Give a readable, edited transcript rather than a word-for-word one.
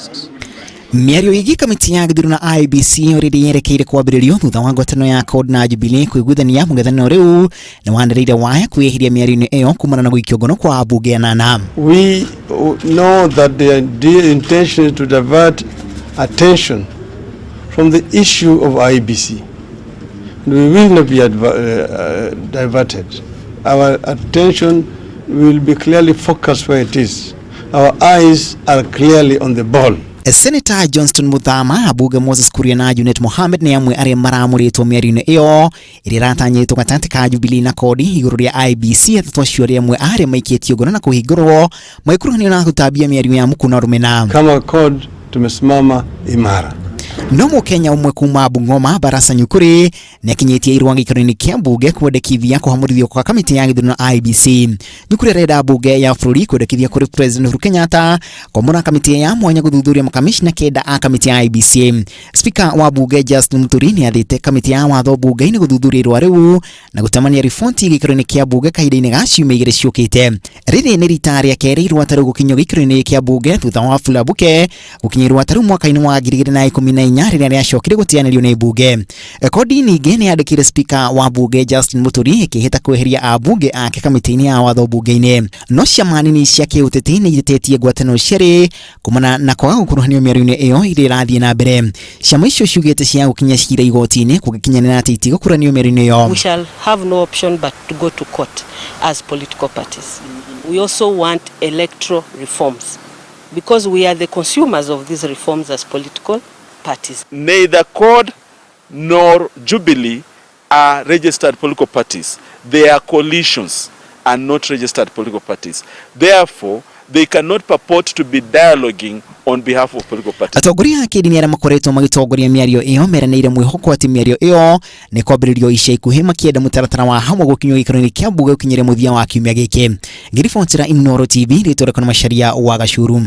tasks. Mĩario ĩgiĩ kamĩtĩ ya gĩthurano na IEBC rĩrĩ yerekeire kwambĩrĩrio thutha wa ngwatanĩro ya CORD na Jubilee kũiguithania mũng'ethanĩro rĩu nĩ wanĩrĩire waya kwĩyeheria mĩario-inĩ ĩyo kumana na gũikio ngono kwa ambunge anana. We know that the idea intention is to divert attention from the issue of IEBC. And we will not be diverted. Our attention will be clearly focused where it is. Our eyes are clearly on the ball. Senator Johnston Muthama, ambunge Moses Kuria na Junet Mohamed nĩ amwe arĩa maramũrĩtwo mĩario-inĩ ĩyo ĩrĩa ĩratanyĩtwo gatagatĩ ka Jubilee na CORD igũrũ rĩa IEBC. Atatũ acio arĩa amwe arĩa maikĩtio ngono na kũhingũrwo magĩkuruhanio na gũtambia mĩario ya muku na rũmena. Kama CORD tumesimama imara. No Mũkenya ũmwe kuma Bungoma, Barasa Nyukuri, nĩ akinyĩtie irũa gĩikaro-inĩ kĩa mbunge kwendekithia kũhamũrithio kwa kamĩtĩ ya gĩthurano IEBC. Nyukuri arenda mbunge ya bũrũri kwendekithia kũrĩ President Uhuru Kenyatta kwamũra kamĩtĩ ya mwanya gũthuthuria makamishna 9 a kamĩtĩ ya IEBC. Spika wa mbunge Justin Muturi nĩ athĩte kamĩtĩ ya watho mbunge-inĩ gũthuthuria irũa rĩu na gũtamania riboti gĩikaro-inĩ kĩa mbunge kahinda-inĩ ga ciumia 2 ciũkĩte. Rĩrĩ nĩ rita rĩa kerĩ irũa ta rĩu gũkinyio gĩikaro-inĩ kĩa mbunge thutha wa Wafula Buke gũkinyia irũa ta rĩu mwaka-inĩ wa 2014 rĩrĩa rĩacokire gũteanĩrio nĩ mbunge. CORD ningĩ nĩ yandĩkĩire spika wa mbunge Justin Muturi ĩkĩhĩta kweheria ambunge ake kamĩtĩ-inĩ ya watho mbunge-inĩ. No ciama nini cia kĩũteti nĩ itetetie ngwatanĩro cierĩ kumana na kwaga gũkuruhanio mĩario-inĩ ĩyo ĩrĩa ĩrathiĩ na mbere. Ciama icio ciugĩte cia gũkinyia cira igoti-inĩ kũngĩkinyanĩra atĩ itigũkuruhanio mĩario-inĩ ĩyo. We shall have no option but to go to court as political parties. We also want electoral reforms because we are the consumers of these reforms as political parties. Neither CORD nor Jubilee are registered political parties. They are coalitions and not registered political parties. Therefore, they cannot purport to be dialoguing on behalf of political parties. Atongoria a kĩndini arĩa makoretwo magĩtongoria mĩario ĩyo meranĩire mwĩhoko atĩ mĩario ĩyo nĩ kwambĩrĩrio ica ikuhĩ, makĩenda mũtaratara wa hamwe gũkinyio gĩikaro-inĩ kĩa mbunge ũkinyĩre mũthia wa kiumia gĩkĩ. Ngĩribotera Inooro TV, rĩtwa rĩakwa nĩ Macharia wa Gacuru.